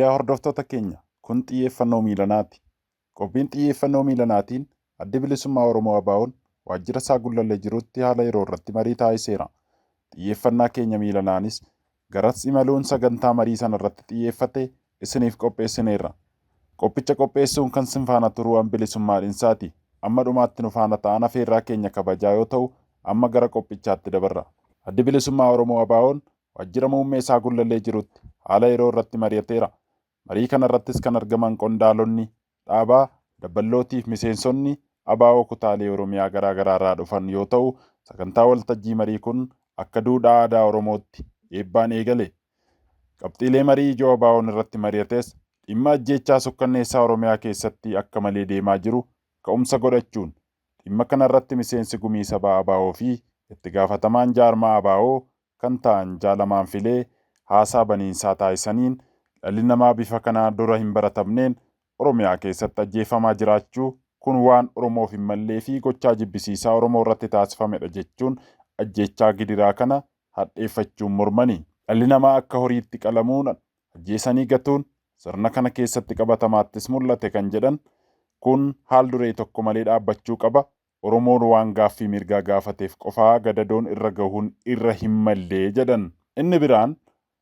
Yooyyaa hordoftoota keenya, kun xiyyeeffannoo miilanaati. Qophiin xiyyeeffannoo miilanaatiin Addi Bilisummaa Oromoo ABOn waajjira isaa Gullallee jirutti haala yeroo irratti marii taasiseera. Xiyyeeffannaa keenya miilanaanis garas imaluun sagantaa marii sana irratti xiyyeeffate isiniif qopheessineerra. Qophicha qopheessuun kan sin faana turu an Bilisummaa Dhinsaati. Amma dhumaatti nu faana ta'aan afeerraa keenya kabajaa yoo ta'u, amma gara qophichaatti dabarra. Addi Bilisummaa Oromoo ABOn waajjira muummee isaa Gullallee jirutti haala yeroo irratti mari'ateera. Marii kana irrattis kan argaman qondaalonni dhaabaa, dabballootiif miseensonni ABO kutaalee Oromiyaa garaa garaa irraa dhufan yoo ta'u, sagantaa waltajjii marii kun akka duudhaa aadaa Oromootti eebbaan eegale. Qabxiilee marii ijoo ABOn irratti mari'ates dhimma ajjeechaa sukkanneessaa Oromiyaa keessatti akka malee deemaa jiru ka'umsa godhachuun dhimma kana irratti miseensi gumii sabaa ABO fi itti gaafatamaan jaarmaa ABO kan ta'an Jaal Amaan Filee haasaa baniinsaa taasisaniin dhalli namaa bifa kanaa dura hin baratamneen Oromiyaa keessatti ajjeefamaa jiraachuu kun waan Oromoof hin mallee fi gochaa jibbisiisaa Oromoo irratti taasifamedha jechuun ajjeechaa gidiraa kana hadheeffachuun mormani. Dhalli namaa akka horiitti qalamuun, ajjeesanii gatuun sirna kana keessatti qabatamaattis mul'ate kan jedhan kun haal duree tokko malee dhaabbachuu qaba, Oromoon waan gaaffii mirgaa gaafateef qofaa gadadoon irra gahuun irra hin malle jedhan. Inni biraan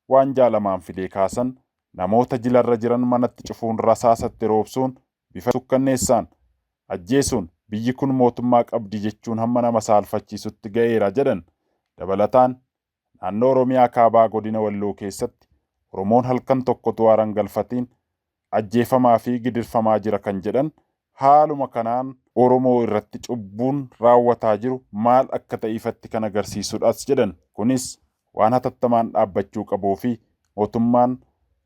waan Jaal Amaan Filee kaasan namoota jilarra jiran manatti cufuun rasaasa itti roobsuun bifa sukkanneessaan ajjeesuun biyyi kun mootummaa qabdi jechuun hamma nama saalfachiisutti ga'eera jedhan. Dabalataan naannoo Oromiyaa Kaabaa Godina Walloo keessatti Oromoon halkan tokko utuu aara hin galfatiin ajjeefamaa fi gidirfamaa jira kan jedhan haaluma kanaan Oromoo irratti cubbuun raawwataa jiru maal akka ta'e ifatti kan agarsiisudhas jedhan. Kunis waan hatattamaan dhaabbachuu qabuu fi mootummaan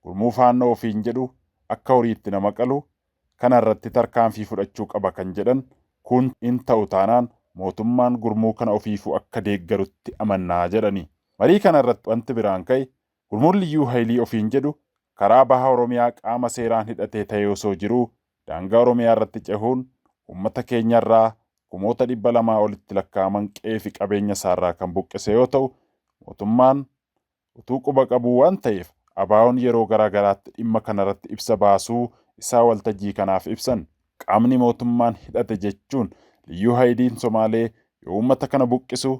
gurmuu Faannoo ofiin jedhu akka horiitti nama qalu kana irratti tarkaanfii fudhachuu qaba kan jedhan kun hin ta'u taanaan mootummaan gurmuu kana ofiifuu akka deeggarutti amanna jedhani. Marii kana irratti wanti biraan ka'e Gurmuun Liyyuu Hayilii ofiin jedhu karaa Baha Oromiyaa qaama seeraan hidhatee ta'ee osoo jiruu daangaa Oromiyaa irratti cehuun uummata keenyarraa kumoota 200 olitti lakkaa'aman qe'ee fi qabeenya isaarraa kan buqqise yoo ta'u mootummaan utuu quba qabuu waan ta'eef ABOn yeroo garaa garaatti dhimma kanarratti ibsa baasuu isaa waltajjii kanaaf ibsan. Qaamni mootummaan hidhate jechuun Liyyuu Hayiliin Somaalee yoo uummata kana buqqisu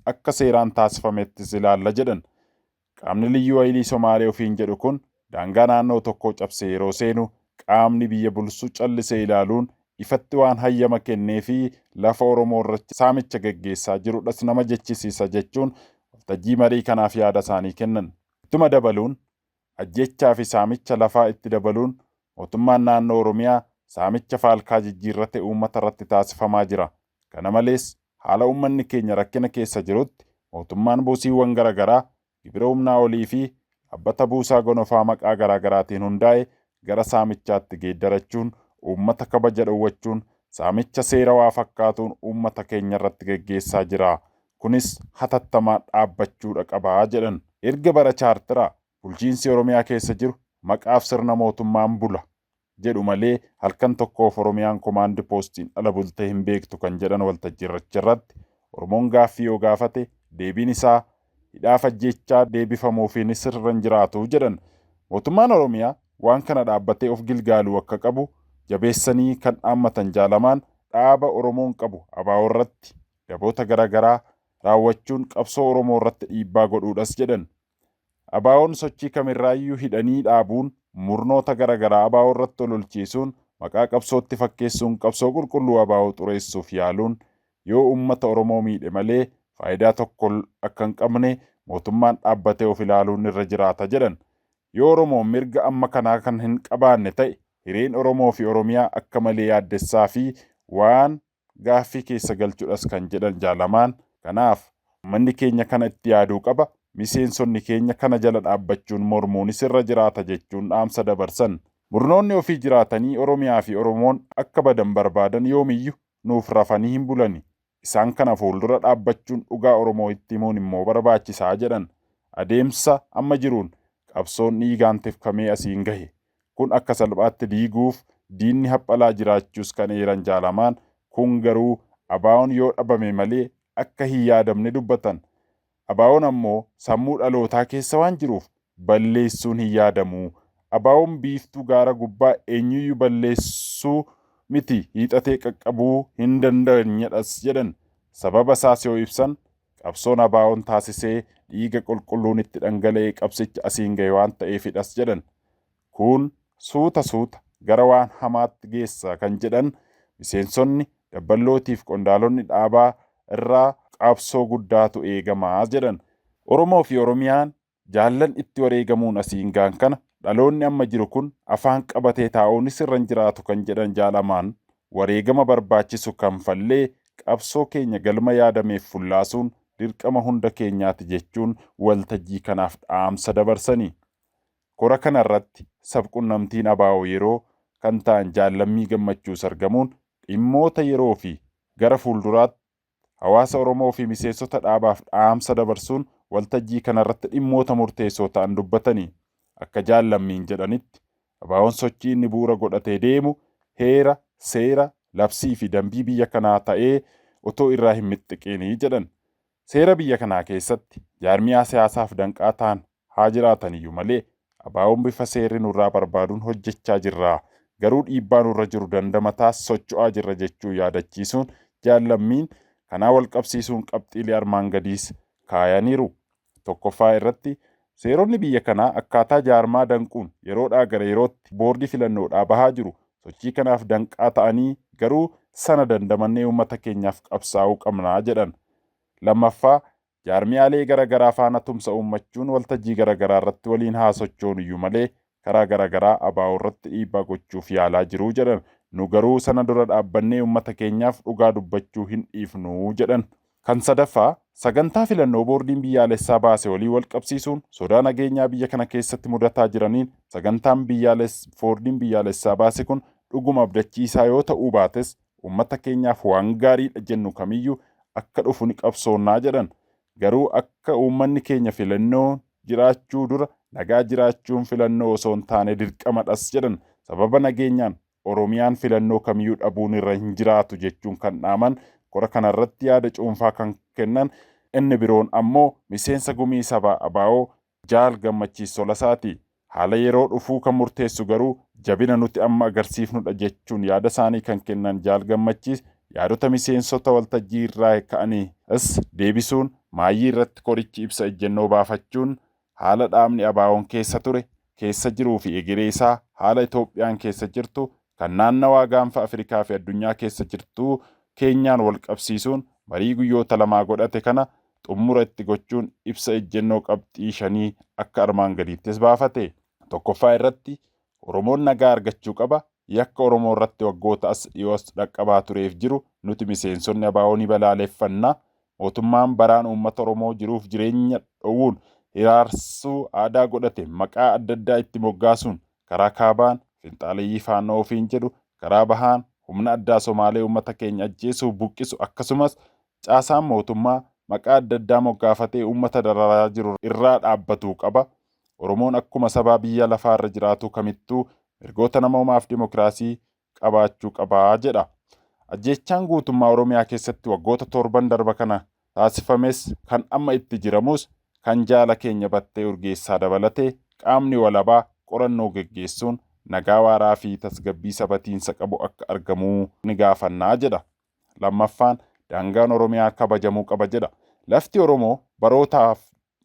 akka seeraan taasifamettis ilaalla jedhan. Qaamni Liyyuu Hayilii Somaalee ofiin jedhu kun daangaa naannoo tokkoo cabsee yeroo seenu qaamni biyya bulsu callisee ilaaluun ifatti waan hayyama kenneefii lafa Oromoo irratti saamicha gaggeessaa jirudhas nama jechisiisa jechuun waltajjii marii kanaaf yaada isaanii kennan. Ittuma dabaluun ajjeechaa fi saamicha lafaa itti dabaluun mootummaan naannoo Oromiyaa saamicha faalkaa jijjiirrate uummata irratti taasifamaa jira. Kana malees haala uummanni keenya rakkina keessa jirutti mootummaan buusiiwwan gara garaa, gibira humnaa olii fi dhaabbata buusaa gonofaa maqaa garaa garaatiin hundaa'e gara saamichaatti geeddarachuun uummata kabaja dhowwachuun saamicha seerawaa fakkaatuun uummata keenya irratti geggeessaa jira. Kunis hatattamaan dhaabbachuudha qaba jedhan. Erga bara chaarteraa bulchiinsi Oromiyaa keessa jiru maqaaf sirna mootummaan bula jedhu malee halkan tokkoof Oromiyaan komaandi poostiin ala bultee hin beektu kan jedhan waltajjiirracharratti Oromoon gaaffii yoo gaafate deebiin isaa hidhaaf ajjeechaa deebifamuufiinis irra hin jiraatu jedhan. Mootummaan Oromiyaa waan kana dhaabbatee of gilgaaluu akka qabu jabeessanii kan dhaammatan Jaal Amaan dhaaba Oromoon qabu ABO irratti daboota gara garaa raawwachuun qabsoo Oromoo irratti dhiibbaa godhuudhas jedhan. ABOn sochii kamirraayyuu hidhanii dhaabuun murnoota gara garaa ABO irratti ololchiisuun maqaa qabsootti fakkeessuun qabsoo qulqulluu ABO xureessuuf yaaluun yoo uummata Oromoo miidhe malee faayidaa tokko akka hin qabne mootummaan dhaabbatee of ilaaluun irra jiraata jedhan. Yoo Oromoon mirga amma kanaa kan hin qabaanne ta'e hireen Oromoo fi Oromiyaa akka malee yaaddessaa fi waan gaaffii keessa galchudhas kan jedhan Jaal Amaan, kanaaf ummanni keenya kana itti yaaduu qaba, miseensonni keenya kana jala dhaabbachuun mormuunis irra jiraata jechuun dhaamsa dabarsan. Murnoonni ofii jiraatanii Oromiyaa fi Oromoon akka badan barbaadan yoomiyyu nuuf rafanii hin bulani. Isaan kana fuuldura dhaabbachuun dhugaa Oromoo itti himuun immoo barbaachisaa jedhan. Adeemsa amma jiruun qabsoon dhiigaan tifkamee asiin gahe kun akka salphaatti diiguuf diinni haphalaa jiraachuus kan eeran Jaal Amaan, kun garuu ABOn yoo dhabame malee akka hin yaadamne dubbatan. ABOn ammoo sammuu dhalootaa keessa waan jiruuf balleessuun hin yaadamu. ABOn biiftuu gaara gubbaa eenyuyyuu balleessuu miti hiixatee qaqqabuu hin dandeenyedhas jedhan. Sababa isaas yoo ibsan qabsoon ABOn taasisee dhiiga qulqulluun itti dhangala'ee qabsicha asiin gahe waan ta'eefidhas jedhan. Kun suuta suuta gara waan hamaatti geessa kan jedhan miseensonni dabballootiif qondaalonni dhaabaa irraa qabsoo guddaatu eegamaa jedhan. Oromoo fi Oromiyaan jaallan itti wareegamuun asiin gahan kana dhaloonni amma jiru kun afaan qabatee taa'uunis irra hin jiraatu kan jedhan jaalamaan wareegama barbaachisu kanfallee qabsoo keenya galma yaadameef fullaasuun dirqama hunda keenyaati jechuun waltajjii kanaaf dhaamsa dabarsanii. Kora kanarratti sabqunnamtiin ABO yeroo kan ta'an Jaallammii Gammachuus argamuun dhimmoota yeroo fi gara fuulduraatti hawaasa Oromoo fi miseensota dhaabaaf dhaamsa dabarsuun waltajjii kanarratti dhimmoota murteessoo ta'an dubbatanii. Akka Jaallammiin jedhanitti ABOn sochii inni bu'uura godhatee deemu heera, seera, labsii fi dambii biyya kanaa ta'ee otoo irraa hin mixxiqinii jedhan. Seera biyya kanaa keessatti jaarmiyaa siyaasaaf danqaa ta'an haa jiraataniyyuu malee ABOn bifa seerri nurraa barbaaduun hojjechaa jirra. Garuu dhiibbaa nurra jiru dandamataas socho'aa jirra jechuu yaadachiisuun Jaallammiin kanaa wal qabsiisuun qabxiilee armaan gadiis kaayaniiru. Tokkoffaa irratti seeronni biyya kanaa akkaataa jaarmaa danquun yeroodhaa gara yerootti boordii filannoodhaa bahaa jiru. Sochii kanaaf danqaa ta'anii garuu sana dandamannee uummata keenyaaf qabsaa'uu qabnaa jedhan. Lammaffaa jaarmiyaalee gara garaa faana tumsa uummachuun waltajjii gara garaa irratti waliin haa sochoonuyyuu malee karaa gara garaa ABO irratti dhiibbaa gochuuf yaalaa jiru jedhan. Nu garuu sana dura dhaabbannee uummata keenyaaf dhugaa dubbachuu hin dhiifnu jedhan. Kan sadaffaa sagantaa filannoo boordiin biyyaalessaa baase walii wal qabsiisuun sodaa nageenyaa biyya kana keessatti mudataa jiraniin sagantaan boordiin biyyaalessaa baase kun dhuguma abdachiisaa yoo ta'uu baates uummata keenyaaf waan gaariidha jennu kamiyyuu akka dhufu ni qabsoonnaa jedhan. Garuu akka uummanni keenya filannoo jiraachuu dura nagaa jiraachuun filannoo osoo hin taane dirqamadhas jedhan. Sababa nageenyaan Oromiyaan filannoo kamiyyuu dhabuun irra hin jiraatu jechuun kan dhaaman kora kanarratti yaada cuunfaa kan kennan inni biroon ammoo miseensa gumii sabaa ABO Jaal Gammachiis Tolasaati. Haala yeroo dhufuu kan murteessu garuu jabina nuti amma agarsiifnudha jechuun yaada isaanii kan kennan Jaal Gammachiis yaadota miseensota waltajjii irraa ka'anis deebisuun maayyii irratti korichi ibsa ejjennoo baafachuun haala dhaabni ABOn keessa ture, keessa jiruu fi egeree isaa haala Itoophiyaan keessa jirtu kan naannawaa gaanfa Afrikaa fi addunyaa keessa jirtu keenyaan wal qabsiisuun marii guyyoota lamaa godhate kana xumura itti gochuun ibsa ejjennoo qabxii 5 akka armaan gadiittis baafate. Tokkoffaa irratti Oromoon nagaa argachuu qaba. Yakka Oromoo irratti waggoota as dhiyoos dhaqqabaa tureef jiru nuti miseensonni ABO ni balaaleffanna. Mootummaan baraan uummata Oromoo jiruuf jireenya dhowwuun hiraarsuu aadaa godhate maqaa adda addaa itti moggaasuun karaa kaabaan finxaaleyyii faannoo ofiin jedhu, karaa bahaan humna addaa Somaalee uummata keenya ajjeesuuf buqqisu akkasumas caasaan mootummaa maqaa adda addaa moggaafatee uummata dararaa jiru irraa dhaabbatuu qaba. Oromoon akkuma sabaa biyya lafaarra jiraatu kamittuu mirgoota namoomaaf dimokiraasii qabaachuu qabaa jedha. Ajjeechaan guutummaa Oromiyaa keessatti waggoota 7 darba kana taasifames kan amma itti jiramus kan jaala keenya Battee Urgeessaa dabalatee qaamni walabaa qorannoo geggeessuun nagaa waaraa fi tasgabbii sabatiinsa qabu akka argamuu ni gaafannaa jedha. Lammaffaan daangaan Oromiyaa kabajamuu qaba jedha. Lafti Oromoo barootaaf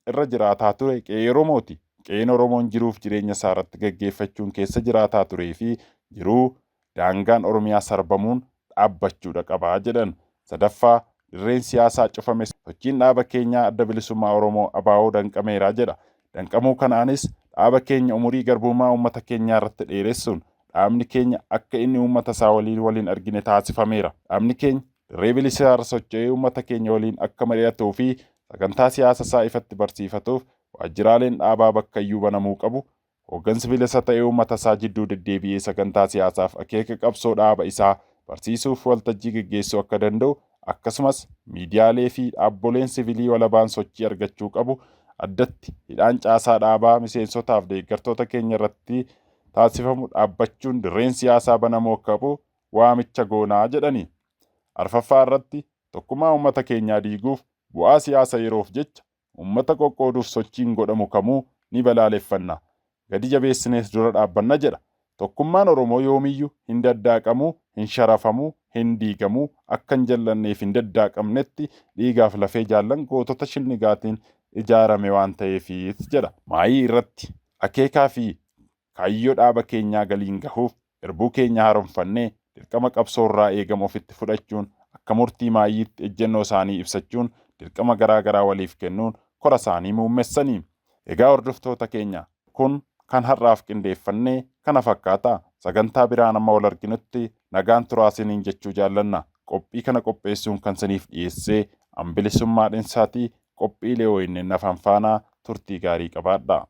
irra jiraataa ture qe'ee Oromooti. Qe'een Oromoon jiruuf jireenya isaa irratti gaggeeffachuun keessa jiraataa turee fi jiruu daangaan Oromiyaa sarbamuun dhaabbachuudha qabaa jedhan. Sadaffaa dirreen siyaasaa cufame sochiin dhaaba keenyaa Adda Bilisummaa Oromoo ABO danqameera jedha. Danqamuu kanaanis dhaaba keenya umurii garbummaa uummata keenyaa irratti dheeressuun dhaabni keenya akka inni uummata isaa waliin waliin argine taasifameera. Dhaabni keenya dirree bilisaa irra socho'ee uummata keenya waliin akka mari'atuu fi sagantaa siyaasa isaa ifatti barsiifatuuf waajjiraaleen dhaabaa bakkayyuu banamuu qabu. Hooggansi bilisa ta'ee uummata isaa jidduu deddeebi'ee sagantaa siyaasaaf akeeka qabsoo dhaaba isaa barsiisuuf waltajjii geggeessuu akka danda'u akkasumas miidiyaalee fi dhaabboleen sivilii walabaan sochii argachuu qabu. Addatti hidhaan caasaa dhaabaa miseensotaaf deeggartoota keenya irratti taasifamu dhaabbachuun dirreen siyaasaa banamuu akka qabu waamicha goonaa jedhani. Arfaffaa irratti tokkummaa uummata keenyaa diiguuf bu'aa siyaasa yeroof jecha uummata qoqqooduuf sochiin godhamu kamuu ni balaaleffanna. Gadi jabeessinees dura dhaabbanna jedha. Tokkummaan Oromoo yoomiyyu hin daddaaqamu, hin sharafamu, hin diigamu, akka hin jallanneef hin daddaaqamnetti dhiigaaf lafee jaallan gootota shinligaatiin ijaarame waan ta'eefis jedha. Maayii irratti akeekaa fi kaayyoo dhaaba keenyaa galiin gahuuf irbuu keenya haaromfannee dirqama qabsoo irraa eegamu ofitti fudhachuun akka murtii maayiitti ejjennoo isaanii ibsachuun dirqama garaa garaa waliif kennuun kora isaanii muummessani. Egaa hordoftoota keenya kun kan har'aaf qindeeffanne kana fakkaata. Sagantaa biraan amma wal arginutti nagaan turaa isiniin jechuu jaallanna. Qophii kana qopheessuun kan isiniif dhiyeessee an Bilisummaa Dhinsaati. Qophiilee ONN afaan faana turtii gaarii qabaadhaa.